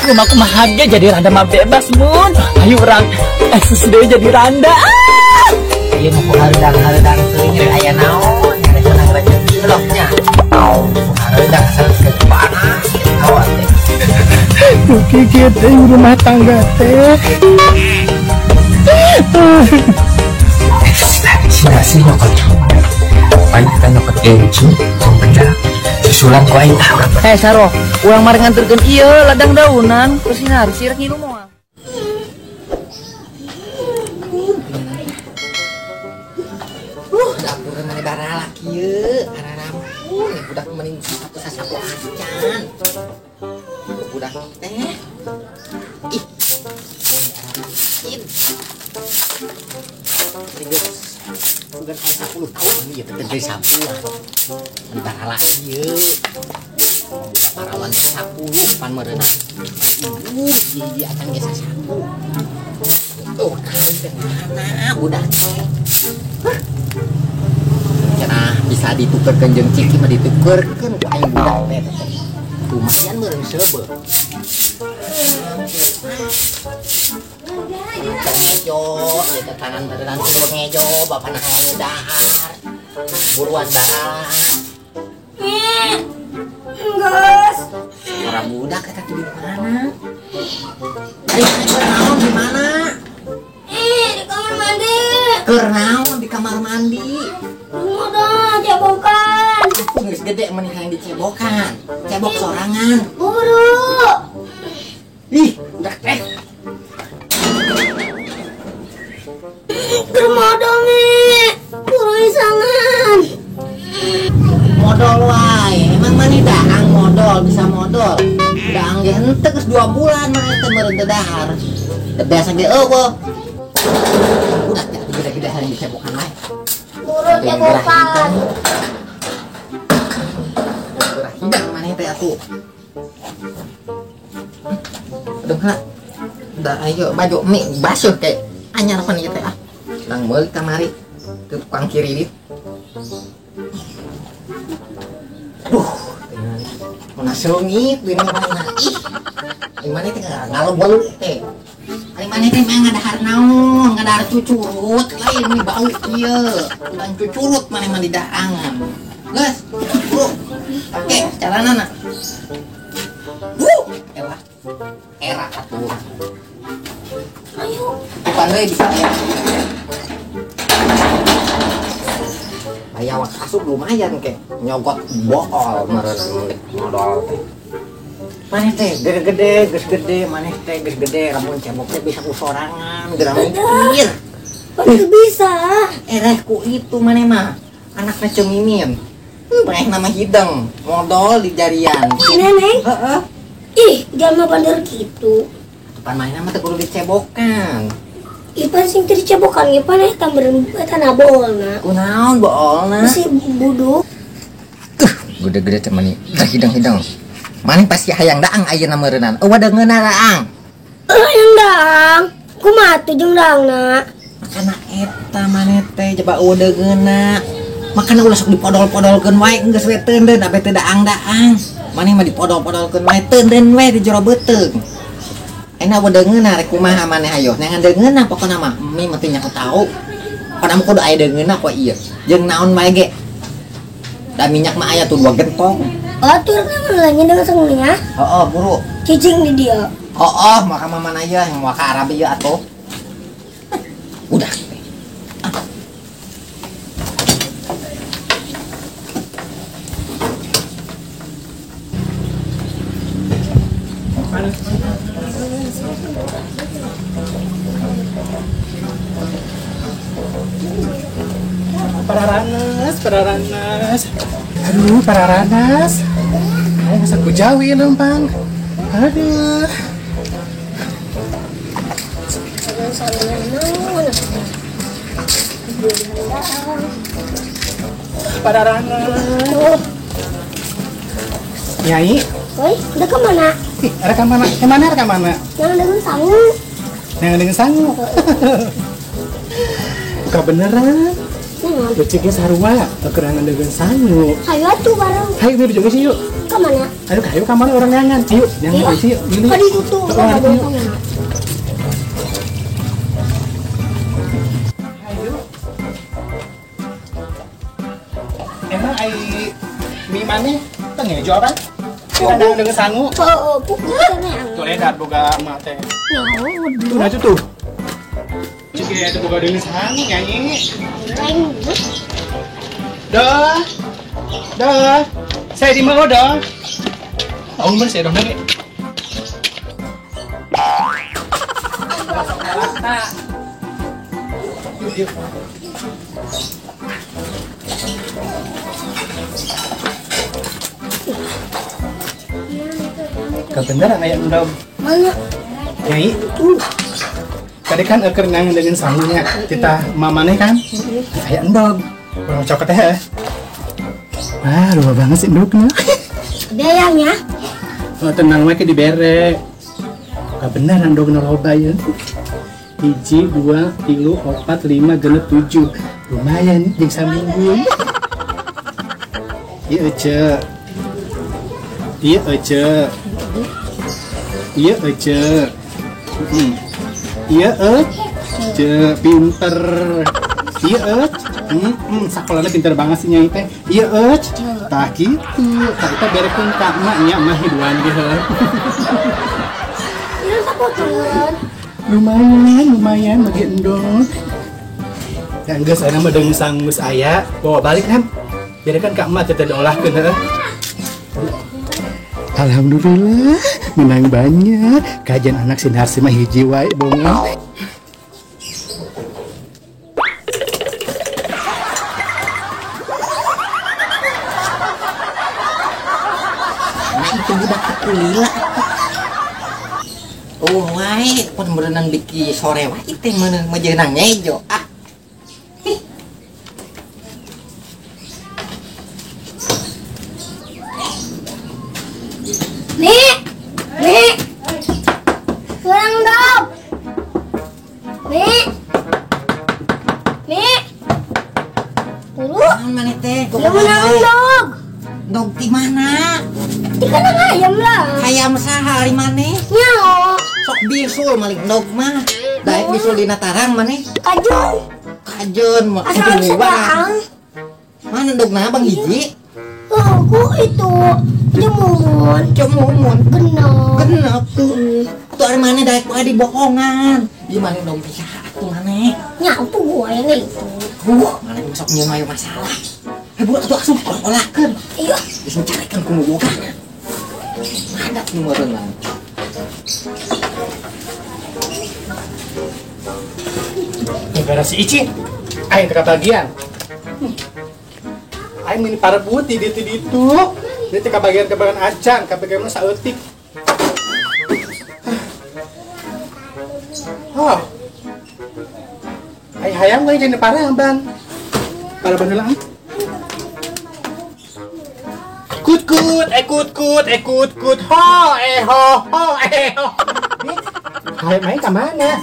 Rumah kumaha ge jadi randa mah bebas mun. Ayo urang eksis deui jadi randa. Ieu mah ku hareudang-hareudang teuing rek aya naon, rek menang rezeki lok nya. Hareudang asal geus panas hawa teh. Duki kieu teh rumah tangga teh. Sina nyokot. Aing kita nyokot gengsi, benda susulan ku aing tah urang. Eh Saro, urang mari nganterkeun ieu ladang daunan ke sinar sirek ngilu moal. Dapur mana barala kieu, ararampun budak mending sapu-sapu acan. Budak teh. Ih. Geus bukan aya 10 tahun ieu teh teh sapuan. Mun barala ieu. Budak parawan 10 pan meureunna. Ibu hiji acan ge sasapu. Tuh, kali teh mana budak teh. Cenah bisa ditukerkeun jeung ciki mah ditukerkeun ku aing budak teh. Lumayan meureun seubeuh. Ngejo, ieu teh tangan beneran kudu ngejo, bapana hayang dahar. Buruan barala. Geus. Orang budak eta tuh di mana? Ari keur naon di mana? Ih, di kamar mandi. Keur naon di kamar mandi? Udah, cebokan. Geus gede meni hayang dicebokan. Cebok sorangan. Buru. Ih, udah teh. Keur modal nih. Buru isangan. Modal wae, emang maneh daang modal, bisa modal. Daang ge henteu geus 2 bulan maneh teh meureun teu dahar. Teu biasa ge eueuh. Udah teh gede-gede hayang dicebokan wae. Buru cebokan. Gerah hidang maneh teh atuh. Aduh, ha. Dah ayo baju mie basuh kayak anyar pan ieu teh ah. Nang meuli kamari ke tukang kiri dit. Aduh, mana seungit duit mana ih. Ari maneh teh ngalebelu teh. Ari maneh teh mah ngadahar naon, ngadahar cucurut, lain mie bau ieu. Udah cucurut maneh mah di daangan. Geus, bro. Oke, calanana. Elah. Era atuh. Ayo. Bukan deui bisa ya. Aya wak asup lumayan ke nyogot bool meureun modal teh. Maneh teh gede-gede, geus gede, maneh teh geus gede, lamun cebok teh bisa ku sorangan, geura mikir. Pasti bisa. Ereh ku itu maneh mah. Anakna cemimin. Maneh nama hideng, modal di jarian. Neneng? Heeh. Ih, jangan bandar gitu. Pan manehna mah teu kudu dicebokan. Ipan sing teu dicebokan ge pan eta meureun eta na boolna. Kunaon boolna? Bisi buduk. Gede-gede teh mani hidang-hidang. Maneh pasti hayang daang ayeuna meureunan. Eueuh deungeunna daang. Hayang daang. Kumaha tuh jeung daangna? Makana eta maneh teh coba eueuh deungeunna. Makana ulah sok dipodol-podolkeun wae geus we teundeun abe teu daang-daang. Maneh mah dipodol-podolkeun wae teundeun we di jero beuteung. Enak eueuh deungeunna rek kumaha maneh hayo. Neangan deungeunna pokona mah mie mah teu nyaho tau. Pokona mah kudu aya deungeunna poe ieu. Jeung naon wae ge. Da minyak mah aya tuh 2 gentong. Atur kan lagi dengan sangunya. Heeh, buru. Cicing di dia. Heeh, maka mama ieu yang waka Arab ieu atuh. Udah. Pararanas, pararanas. Aduh, pararanas. Ayo masa ku jawi lempang. Aduh. Pararanas. Nyai. Oi, udah kemana? Ih, ada kemana? Kemana? Ada kemana? Yang dengan sangu. Yang dengan sangu. Kebeneran. Leuciknya sarua, kerangan dengan sangu. Hayu atuh bareng. Hayu yuk jeung yuk. Ka mana? Ayo hayu ka mana urang neangan? Ayo, neangan sih yuk. Ka ditu tuh. Hayu. Emang ai mie maneh teu ngejo apa? Kadang dengan sangu. Oh, bukan tuh edar boga emak teh. Ya, tuh nah tuh. Cik itu boga dengan sangu nyanyi. Dah. Dah. Saya di mana dah? Oh, bener saya dong nge. Yuk, yuk. Kebenaran aya endog. Mana? Nyai. Tadi kan eukeur nang dengan sangunya kita mamane kan? Aya endog. Urang cokot teh. Wah, lupa banget sih endogna. Bayangnya. Oh, tenang we ke dibere. Kebenaran endogna loba ieu. 1 2 3 4 5 6 7. Lumayan jeung saminggu. Ieu ece. Ieu ece. Iya ece. Iya ece pinter. Iya ece. Sakolana pinter banget sih nyai teh. Iya ece. Tah kitu. Tah eta berekeun ka emak nya mah hiduan ge heuh. Ieu sapoteun. Lumayan, lumayan bagi endog. Ya geus ayeuna mah deung sanggeus aya, bawa balik kan. Berekeun ka emak teh teu diolahkeun heuh. Alhamdulillah, menang banyak. Kajian anak Sinarsi mah hiji wae bonga. Nah, itu budak aku lila. Oh, wae pun berenang biki sore wae teh meunang mejeunang nyejo. Ah. Nih, nih, kurang dong. Nih, nih, buru. Mana teh? Ya menang dog. Dog di mana? Di kandang ayam lah. Ayam saha ari maneh? Nyaho. Sok bisul maling dog mah. Daek bisul dina tarang maneh. Kajun. Kajun mah. Asal sedaang. Mana dogna bang hiji? Oh, ku itu. Cemumun, cemumun, genep, genep. Tuh ari mana daek wae dibohongan. Di mana dong bisa atuh maneh? Nya tuh gua yang itu. Mana masuk nyeun ayo masalah. Bu atuh asup olahkeun. Iya. Geus mencarikan ku nu boga. Ngadat nu meureunang. Gara si Ici, aing teu kabagian. Aing mini parebut di ditu ditu. Ini teh kabagian-kabagian acan, kabagian saeutik. Oh. Ai hayang we jeung paraban. Paraban heula. Kut kut, eh kut kut, eh kut kut, ho eh ho ho eh ho. Hayang main ka mana?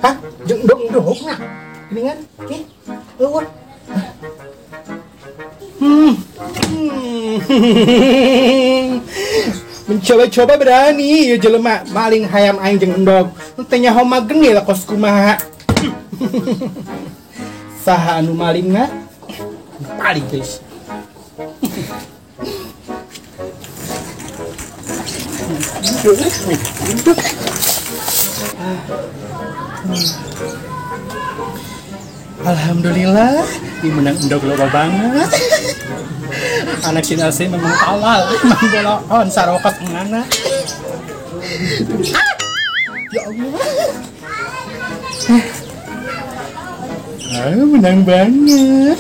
Hah? Jeung dong-dong nah. Geuningan? Ih, eueuh. Mencoba-coba berani ya jelema maling hayam aing jeung endog. Teh nyaho mah geni lah kos kumaha. Saha anu malingna? Paling guys. Alhamdulillah, ini menang endog loba banget. Anak Sinarsi memang tawal, memang boloon, sarokos ngana. Ya Allah. Menang banget.